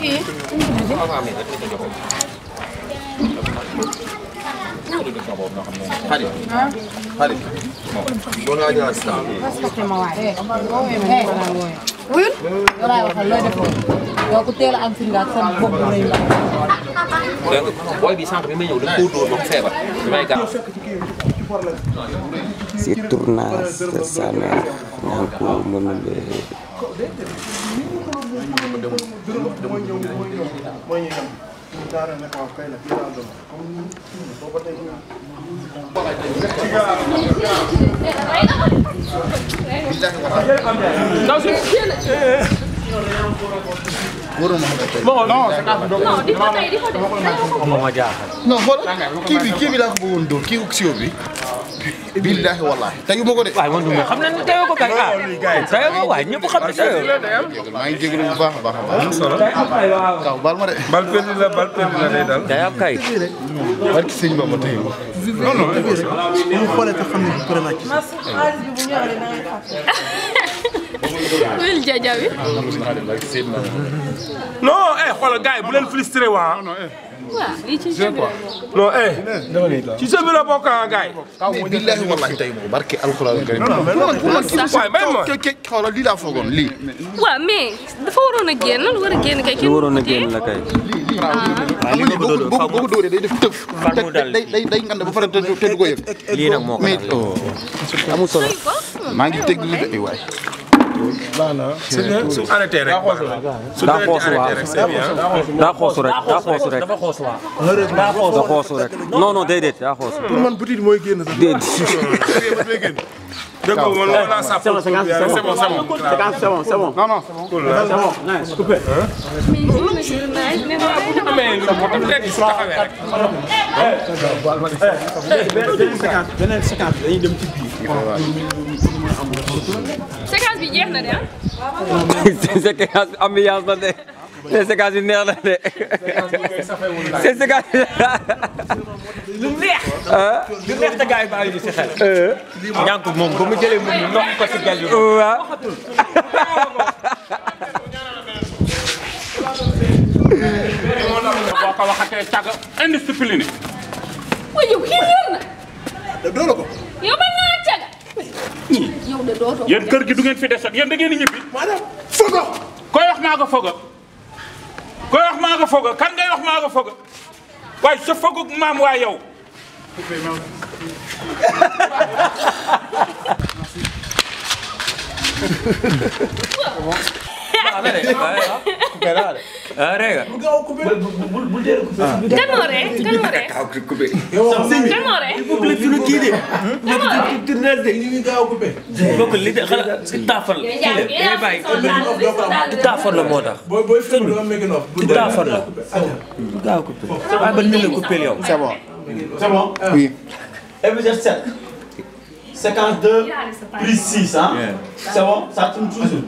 kii. xarit xarit boo ngaa jëlaat si temps respecté ma waay. wuyul. yow laay waxal looy def yow ku teel a am firnde ak sa bopp lay la. dégg nga booy bi sànq bi may ñëw dañ koo dóor ba mu feebar damay gaaw. si tournage de sa mère naan ko mënul non xool kii bi laa ko bëggoon dóor kii oxio bi billahi wallahi tayu ma ko de waaye man du ma xam ne teyoo ko kay ah teyoo ko waaye ñëpp xam ne teyoo maa ngi jégalu bu baax a baax a baax solo kaw baal ma de bal perdu la lay dal day am kay barki sëñ Bamba tayu non non ñu xoolee te xam ne bu pare naa ci wuyul jaja bi. non xoolal gars yi bu leen frustré waa waaw lii ci jeu bi la bokk. non ci jeu bi la bokk ah gars yi kaw billahi wallahi tayu ma ko barki alxuraan karim waaye may ma xoolal lii laa foogoon lii waaw mais dafa waroon a génn lu war a génn kay. lu waroon a génn la kay. boo ko dóoree day def tëf day ngand ba pare te du ko yëg lii nag moo ko mais amul solo. maa ngi teg li de waay su arrêté rek daa xoosu waa daa xoosu rek daa xoosu rek dafa xoos waa. daa xoosu rek non non déedéet daa xoosu. pour man petit mooy génn sax déedéet. dégg nga man loolu laa sàpp c'est bon non non cool la mais amee lu moo tax léegi su taxawee rek beneen séquence dañuy dem ci biir séquence bi jeex na de ah. séquence ambiance la de te séquence yi neex na de c'est séquence lu neex te gars yi bàyyi ñu si xel. ñànk moom ba mu jëlee moom mu nokk ko si gel yi. waaw. boo ko waxatee càgg indiscipliné waaye yow kii wér na. doolo ko yow mën naa caga. yow de dootoo. yéen kër gi du ngeen fi desat yéen da ngeen di ñibbi fogo koy wax maa nga foga koy wax maa nga foga kan ngay wax maa nga foga waaye sa fogu maam waa yow kan moo ree kan moo ree. kan moo ree. bokk li de xanaa si taafar la. kii la ngay bàyyi taafar la moo tax. sëñ bi taafar la. gaaw coupé waaye ba ni la coupé yow. c'est bon c'est bon oui épisode 7 séquence 2 plus 6 hein c'est bon ça tourne toujours.